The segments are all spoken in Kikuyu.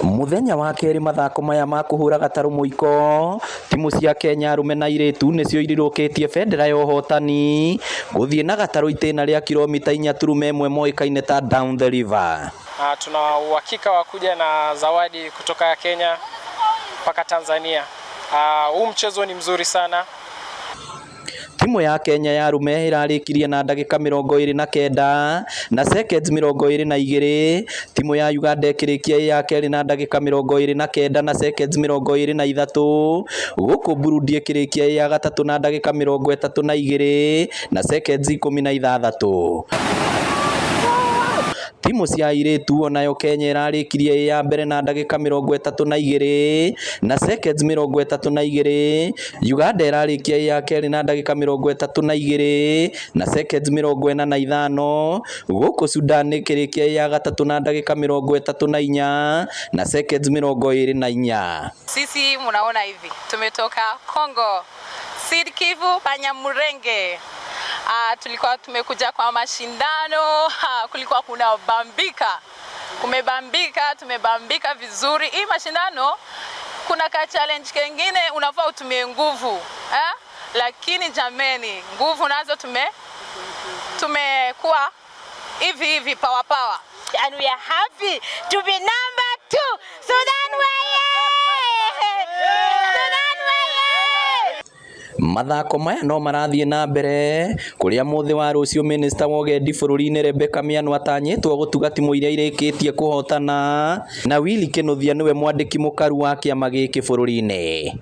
Mũthenya wa kerĩ mathako maya ma kũhũra gatarũ mũiko, timu cia Kenya arũme na airĩtu nĩcio irirũkĩtie bendera ya ũhotani gũthiĩ na gatarũ itĩna rĩa kilomita 4.1 moĩkaine ta Down the River. Tuna uhakika wa kuja na zawadi kutoka Kenya mpaka Tanzania. Huu mchezo ni mzuri sana. Timu ya Kenya ya arũme ĩrarĩkirie na ndagĩka 29 na seconds 22. Timu ya Uganda ĩkĩrĩkia ĩ ya kerĩ na ndagĩka 29 na seconds 23, gũkũ Burundi ĩkĩrĩkia ĩ ya gatatũ na ndagĩka 32 na seconds 16. Timu cia airĩtu onayo Kenya ĩrarĩkirie ĩ ya mbere na ndagĩka 32 na seconds 32. Uganda ĩrarĩkia ĩ ya kerĩ na ndagĩka 32 na seconds 45, gũkũ Sudan ĩkĩrĩkia ĩ ya gatatũ na ndagĩka 34 na seconds 24. Sisi munaona hivi tumetoka Congo, Sud Kivu, Banyamulenge. Tulikuwa tumekuja kwa mashindano ha, kulikuwa kuna bambika, kumebambika, tumebambika vizuri. Hii mashindano kuna ka challenge kengine unafaa utumie nguvu eh? Lakini jameni, nguvu nazo tumekuwa hivi hivi power power. And we are happy to be number 2. Sudan waye! Sudan waye! Mathako maya no marathiĩ na mbere kũrĩa mũthĩ wa rũciũ minista wa ũgendi bũrũri-inĩ Rebecca Miano atanyĩtwo gũtuga timu iria irĩkĩtie kũhotana na Willy Kinuthia nĩwe mwandĩki mũkaru wa kĩama gĩkĩ bũrũri-inĩ.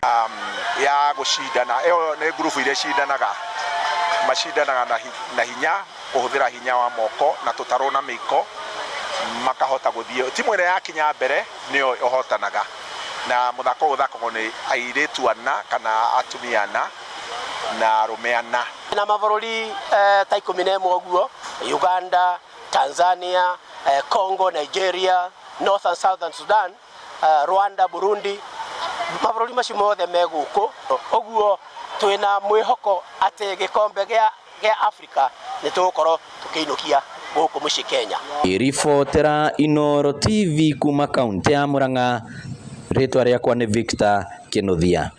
Ya gũcindana ĩyo nĩ ngurubu iria cindanaga, macindanaga na hinya, kũhũthĩra hinya wa moko na tũtarũ na mĩiko, makahota gũthiĩ. Timu ĩrĩa yakinya mbere nĩyo ĩhotanaga, na mũthako ũyũ ũthakagwo nĩ airĩtu ana kana atumia ana na arũme ana. Na mabũrũri ta 11 ũguo: Uganda, Tanzania, Congo, Nigeria, North and Southern Sudan, Rwanda, Burundi, mabũrũri macio mothe me gũkũ. Ũguo twĩna mwĩhoko atĩ gĩkombe gĩa Africa nĩ tũgũkorwo tũkĩinũkia gũkũ mũciĩ Kenya. Ribotera Inooro TV kuma kaunti ya Murang'a, rĩtwa rĩakwa nĩ Victor Kinuthia.